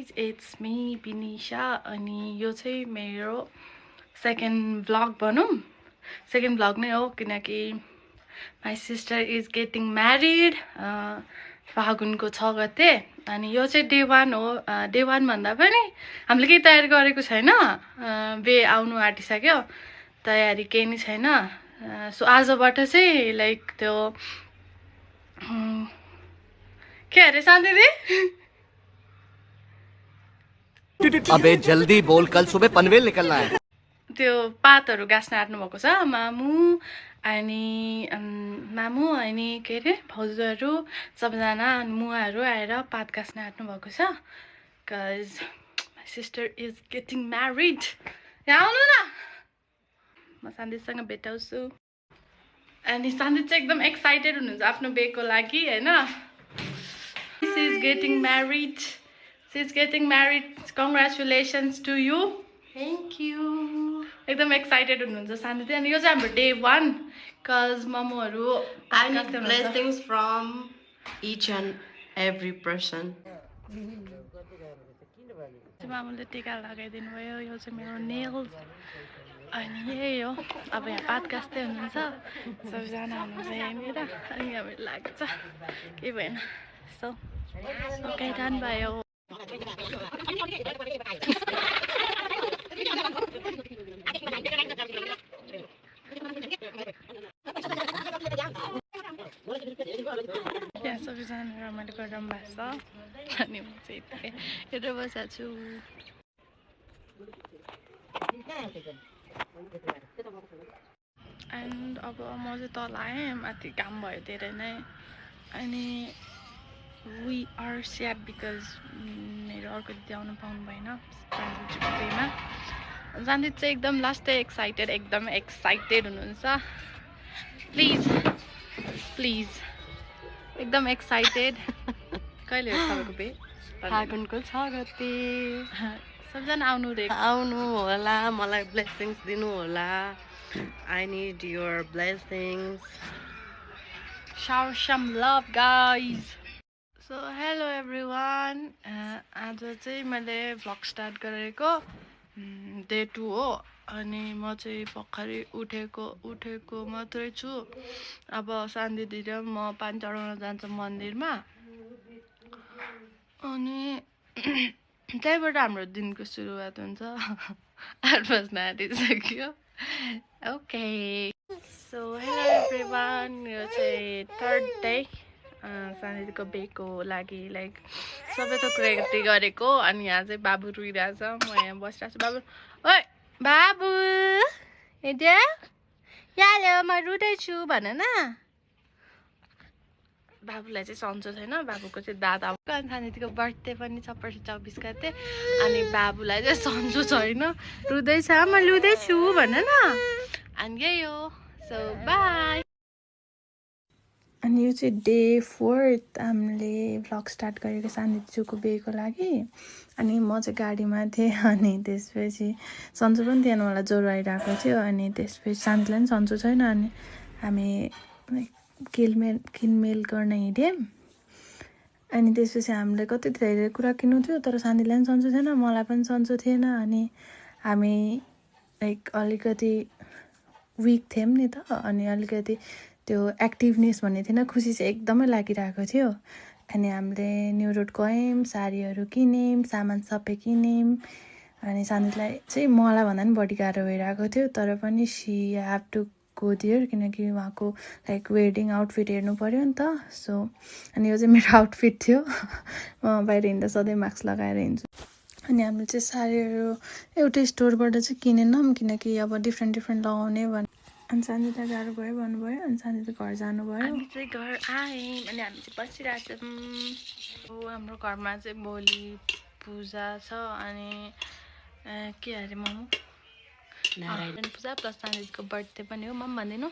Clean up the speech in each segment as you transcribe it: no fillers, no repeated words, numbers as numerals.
guys, it's me Binisha अनि यो चाहिँ मेरो सेकेन्ड vlog भनौं सेकेन्ड vlog नै हो किनकि my sister is getting married फागुनको 6 गते अनि यो चाहिँ डे 1 हो डे 1 भन्दा पनि हामीले केही तयारी गरेको छैन बे आउनु आटिसक्यो तयारी केही नै छैन सो आजबाट चाहिँ लाइक त्यो के अरे शान्ति दी अबे जल्दी बोल कल सुबह पनवेल निकलना है त्यो पातहरु गास्न आट्नु भएको छ मामु अनि के रे भाउजूहरु सबजना मुवाहरु आएर पात गास्न आट्नु भएको छ cuz my sister is getting married यहाँ आउनु न म शान्तिसँग भेटाउँछु अनि शान्ति चाहिँ एकदम एक्साइटेड हुनुहुन्छ आफ्नो बेको लागि हैन she is getting married. She's getting married. Congratulations to you. Thank you. एकदम एक्साइटेड हुनुहुन्छ शान्ति अनि यो चाहिँ हाम्रो day 1 cuz ममहरु I need blessings from each and every person. मामुले टिका लगाइदिनु भयो यो चाहिँ मेरो नेल्स अनि यही हो अब यहाँ पात गास्दै हुनुहुन्छ सबजना हुनुहुन्छ यहाँनिर अनि हामी लाग्छ के भएन सो ओके डन भयो यहाँ सबैजना रमाइलो गरिरहनु भएको छ अनि म चाहिँ यता बसेको छु एन्ड अब म चाहिँ तल आएँ माथि काम भयो धेरै नै अनि we are sad because मेरो अर्को दिदी आउनु पाउनु भएन प्रान्जुजीको डेमा शान्ति चाहिँ एकदम लास्टै एकदम एक्साइटेड हुनुहुन्छ प्लिज एकदम एक्साइटेड कहिले हो तपाईँको बे फागुनको 6 गते सबजना आउनु होला मलाई ब्लेसिङ्स दिनु होला I need your blessings. Shower some love guys. So hello everyone. आज चाहिँ मैले vlog start गरेको day 2 हो अनि म चाहिँ भर्खरै उठेको मात्रै छु अब शान्ति दिदी र म पानी चढाउन जान्छ मन्दिरमा अनि त्यहीबाट हाम्रो दिनको सुरुवात हुन्छ 8 बज्न आँटिसक्यो ओके सो हेलो एभ्रिवान यो चाहिँ थर्ड डे शान्तिको बेको लागि लाइक सबै थोक रेडी गरेको अनि यहाँ चाहिँ बाबु रुइरहेछ म यहाँ बसिरहेको छु बाबु ओइ बाबु हेर्दै यालो म रुँदैछु भन न बाबुलाई चाहिँ सन्चो छैन बाबुको चाहिँ दादा अनि शान्तिको बर्थडे पनि छ पर्सि 24 गते अनि बाबुलाई चाहिँ सन्चो छैन रुँदैछ म लुँदैछु भन न अनि यही हो सो बाई अनि यो चाहिँ डे 4 हामीले भ्लग स्टार्ट गरेको शान्तिजुको बेको लागि अनि म चाहिँ गाडीमा थिएँ अनि त्यसपछि सन्चो पनि थिएन मलाई ज्वरो आइरहेको थियो अनि त्यसपछि शान्तिलाई पनि सन्चो छैन अनि हामी किनमेल गर्न हिँड्यौँ अनि त्यसपछि हामीले कति धेरै कुरा किन्नु थियो तर शान्तिलाई पनि सन्चो थिएन मलाई पनि सन्चो थिएन अनि हामी लाइक अलिकति विक थियौँ नि त अनि अलिकति त्यो एक्टिभनेस भन्ने थिएन खुसी चाहिँ एकदमै लागिरहेको थियो अनि हामीले न्यू रोड गयौँ साडीहरू किन्यौँ सामान सबै किन्यौँ अनि शान्तिलाई चाहिँ मलाई भन्दा पनि बढी गाह्रो भइरहेको थियो तर पनि she have to go there किनकि उहाँको लाइक वेडिङ आउटफिट हेर्नु पर्यो नि त सो अनि यो चाहिँ मेरो आउटफिट थियो म बाहिर हिँड्दा सधैँ मास्क लगाएर हिँड्छु अनि हामीले चाहिँ साडीहरू एउटै स्टोरबाट चाहिँ किनेनौँ किनकि अब डिफ्रेन्ट लगाउने अनि शान्तिलाई गाह्रो भयो भन्नुभयो अनि शान्ति घर जानुभयो हामी चाहिँ घर आयौँ अनि हामी चाहिँ बसिरहेछौँ हाम्रो घरमा चाहिँ भोलि पूजा छ अनि के अरे मोमो नारायण पूजा प्लस शान्तिको बर्थडे पनि हो मम भन्दिनु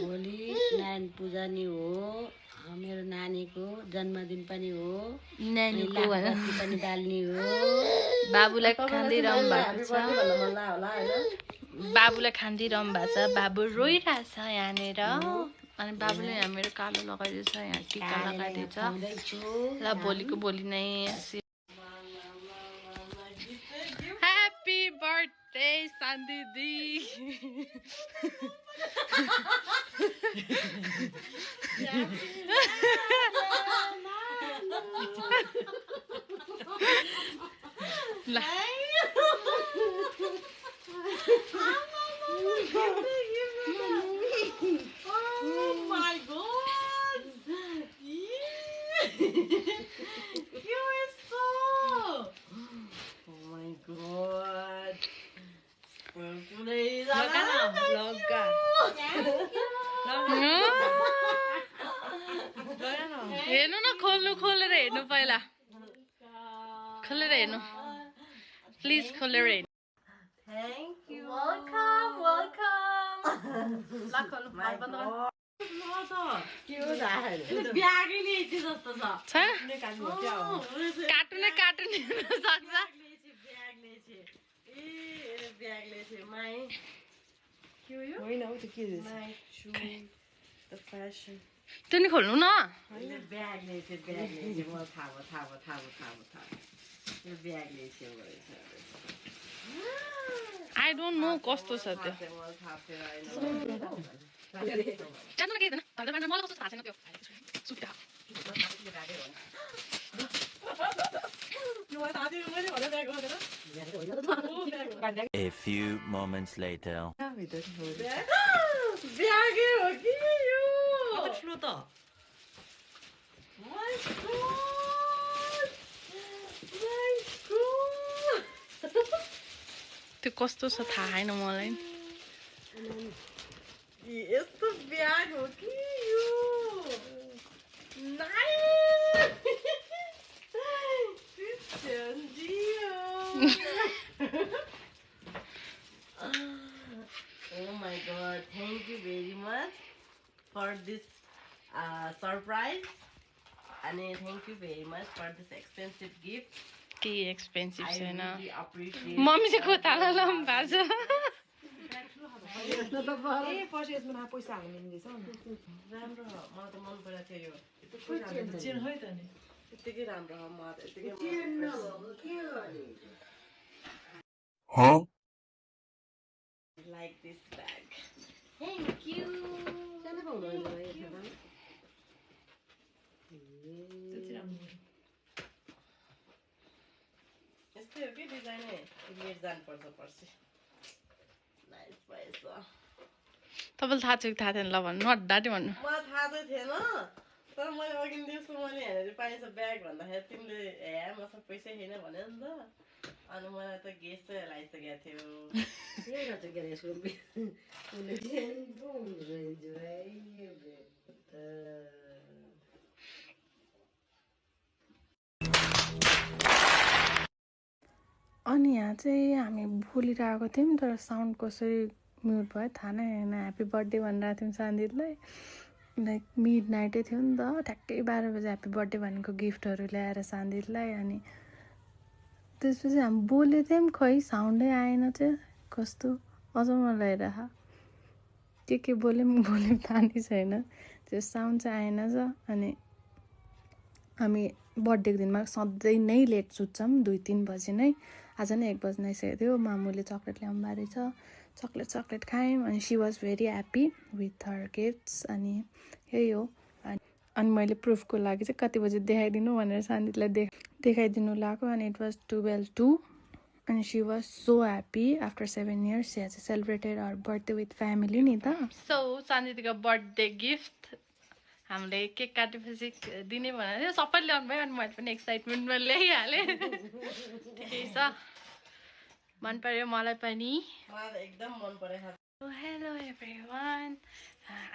भोलि नारायण पूजा नि हो मेरो नानीको जन्मदिन पनि हो नानीको पनि बाल्ने हो बाबुलाई खाँदिरहनु भएको छ बाबुलाई खाँदिरहनु भएको छ बाबु रोइरहेछ यहाँनिर अनि बाबुले यहाँ मेरो कालो लगाइदिएछ यहाँ टिका लगाइदिएछ ल भोलि नै Happy birthday, Sandidi. Oh my god! You are so. Oh my god! हेर्नु न खोलेर हेर्नु पहिला खोलेर हेर्नु प्लिज खोलेर हेर्नु Thank you. वेलकम ला खोल्नु बन्द गर ब्यागै ल्याएछु जस्तो छ कार्टुन हेर्न सक्छ ब्याग ल्याएछु माई के हो यो होइन हौ त्यो के माई सु द फ्यासन त्यो नि खोल्नु न ब्याग ल्याएछु मलाई थाहा भयो यो ब्याग ल्याएछु आई डोन्ट नो कस्तो छ त्यो मलाई थाहा थियो जानु न केही छैन मलाई कस्तो थाहा छैन त्यो सुत्ता A few moments later. ब्यागै हो कि यो ठुलो त My God! त्यो कस्तो छ थाहा छैन मलाई यस्तो ब्याग हो कि यो Oh my god, thank you very much for this surprise and thank you very much for this expensive gift. के एक्सपेन्सिभ I छैन really appreciate. मम्मी चाहिँ खोताला लाउनु भएको छ पछि यसमा पैसा हाल्नु मिल्दैछ राम्रो हो मलाई त मन परेको थियो यो चिन है त नि यतिकै राम्रो हो मलाई त यतिकै like this bag. Thank you. यस्तै हो कि डिजाइन लिएर जानुपर्छ पर्सि नाइस भएछ तपाईँलाई थाहा छ कि थाहा थिएन ल भन्नु नडाटी भन्नु मलाई थाहा चाहिँ थिएन तर मैले अघि दिउँसो मैले हेरेर पाइन्छ ब्याग भन्दाखेरि तिमीले मसँग पैसै छैन भन्यो नि त अनि मलाई त गेस चाहिँ लगाइसकेको अनि यहाँ चाहिँ हामी बोलिरहेको थियौँ तर साउन्ड कसरी म्युट भयो थाहा नै होइन ह्याप्पी बर्थडे भनिरहेको थियौँ सान्दिदीलाई लाइक मिड नाइटै थियो नि त ठ्याक्कै 12 बजे ह्याप्पी बर्थडे भनेको गिफ्टहरू ल्याएर सान्दिदीलाई अनि त्यसपछि हामी बोलेको थियौँ खै साउन्डै आएन चाहिँ कस्तो अझ मलाई लगाइरह के बोल्यौँ थाहा नै छैन त्यो साउन्ड चाहिँ आएन छ अनि हामी बर्थडेको दिनमा सधैँ नै लेट सुत्छौँ 2-3 बजे नै आज नै 1 बज्न आइसकेको थियो मामुले चक्लेट ल्याउनु बारे छ चक्लेट खायौँ अनि she was very happy with her gifts अनि यही हो अनि मैले प्रुफको लागि चाहिँ कति बजी देखाइदिनु भनेर सान्दिदीलाई देखाइदिनु लाग्यो अनि it was 12:02 and she was so happy after 7 years she has celebrated her birthday with family नि त सो सान्दिदीको बर्थडे गिफ्ट हामीले केक काटेपछि दिने भनेर थियो सबैले ल्याउनु भयो अनि मैले पनि एक्साइटमेन्टमा ल्याइहालेँ ठिकै छ मन पर्यो मलाई पनि एकदम मन परेको हेलो एभ्रिवान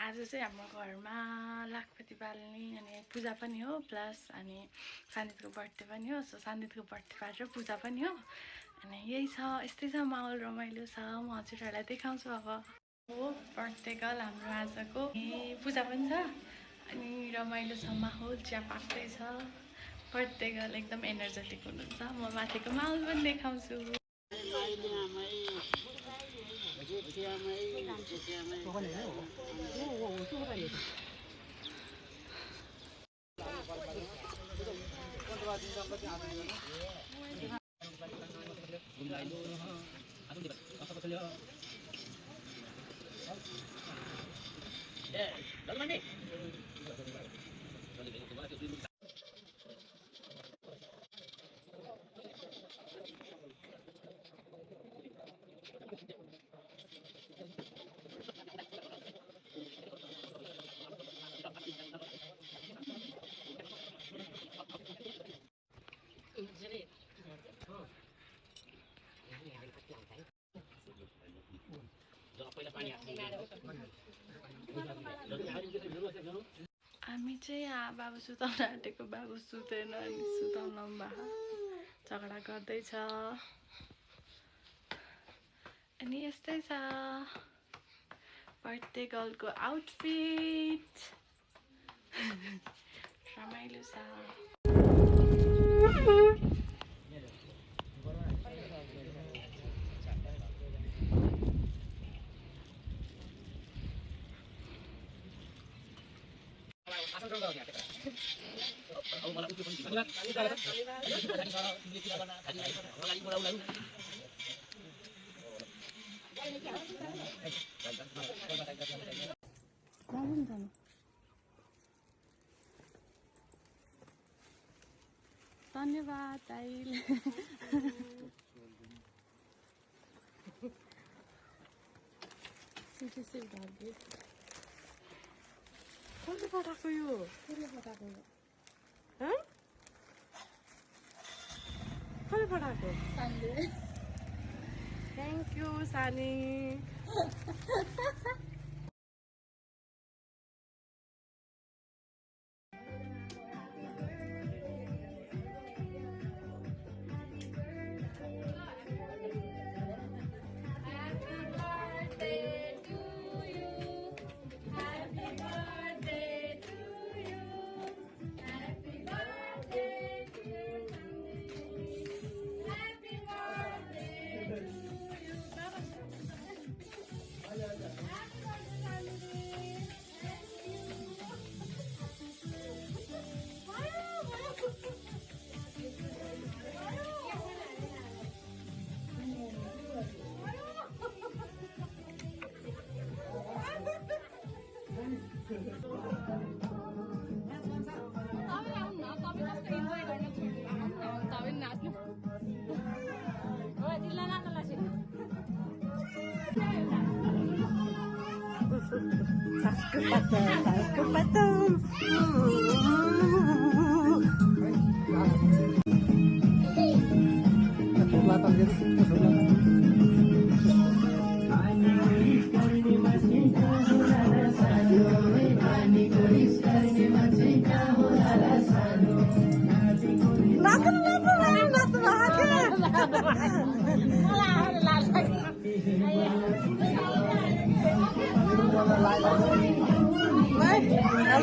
आज चाहिँ हाम्रो घरमा लाखपति बाल्ने अनि पूजा पनि हो प्लस अनि सान्दिदीको बर्थडे पनि हो सो सान्दिदीको बर्थडे पार्टी र पूजा पनि हो अनि यही छ यस्तै छ माहौल रमाइलो छ म हजुरहरूलाई देखाउँछु अब हो बर्थडे गर्ल हाम्रो आजको पूजा पनि छ अनि रमाइलो छ माहौल चिया पाक्दै छ बर्थडे गर्ल एकदम एनर्जेटिक हुनुहुन्छ म माथिको माहौल पनि देखाउँछु हामी चाहिँ यहाँ बाबु सुताउन आँटेको बाबु सुतेन अनि सुताउन झगडा गर्दैछ अनि यस्तै छ बर्थडे गर्लको आउटफिट रमाइलो छ धन्यवाद दाइल कसले पठाएको यो कसले पठाएको सानले थ्याङ्क यू सानी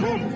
Bye.